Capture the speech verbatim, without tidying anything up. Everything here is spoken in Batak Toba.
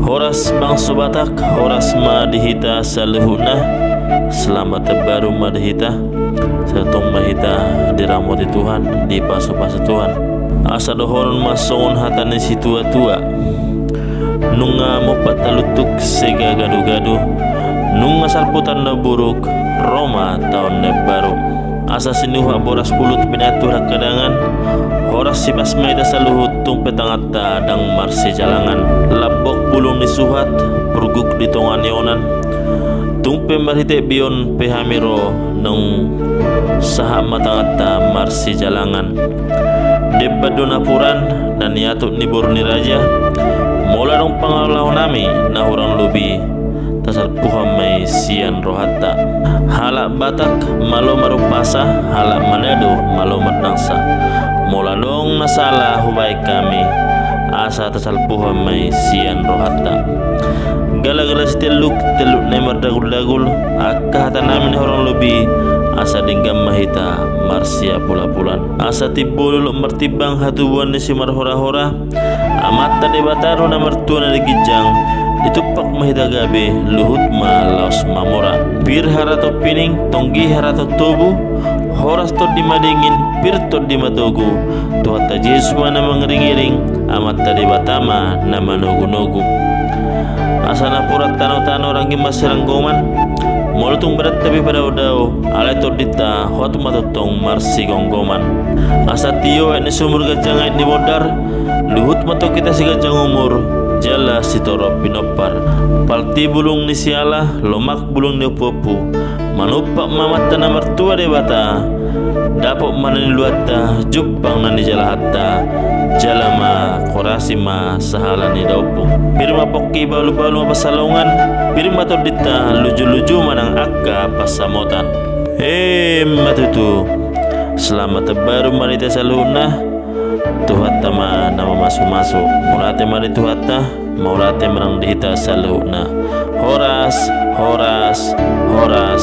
Horas bangso Batak, horas ma di hita saluhutna. Selamat tahun baru ma di hita. Sai tong ma hita diramoti Tuhan, dipasupasu Tuhan. Asa dohonon ma songon hata ni situatua: Nunga mompat talutuk sega gadugadu, nunga salpu tanda buruk, ro ma taon na imbaru. Asa sinuhat boras pulut pinaturak kadangan, horas sipas ma hita saluhut, tung pe tanganta ndang marsijalangan. Lambok bulung ni suhat, purguk di tonga ni onan, tung pe marhite bion pe hami ro, nunga sahat ma tanganta marsijalangan. Demban do napuran na niatut ni boru ni raja, molo adong pangalaohonami na hurang lobi, tasalpuhon ma i sian rohanta. Halak Batak malo marumpasa, halak Manado malo mardansa. Molo adong na sala hubahen hami, asa tasalpuhon ma i sian rohanta. Galagala sitelluk, telluk na i mardaguldagul, angka hatanami na hurang lobi, asa denggan ma hita marsiapulapulan. Asa timbo dolok martimbang hatubuan ni simarhorahora, Amanta Debata do na martua na di ginjang, ditumpak ma hita gabe, luhut ma laos mamora. Pir haraton pining, tonggi haraton tobu, horas tondi madingin, pir tondi matogu, Tuhanta Jesus ma na mangiringiring, Amanta Debata ma na manogunogu. Asa napuran tanotano rangging marsiranggoman, molo tung badanta pe padaodao, alai tondinta hot ma tongtong marsigomgoman. Asa tio aek ni sumur, ganjang aek ni bondar, luhut ma tong hita siganjang umur, jala sitorop pinompar. Palti bulung ni siala, lomak bulung ni ompuompu, manumpak ma Amanta na martua Debata, dapot ma na niluanta, jumpang na nijalahanta, jala ma korasi ma sahala ni daompung. Pir ma pongki, balubalu ma pansalongan, pir ma tondinta, lujuluju ma nang angka pansamotan. Emma tutu. Selamat tahun baru ma di hita saluhutna. Tuhanta ma na mamasumasu. Mauliate ma di Tuhanta, mauliate ma nang di hita saluhutna. Horas, horas, horas.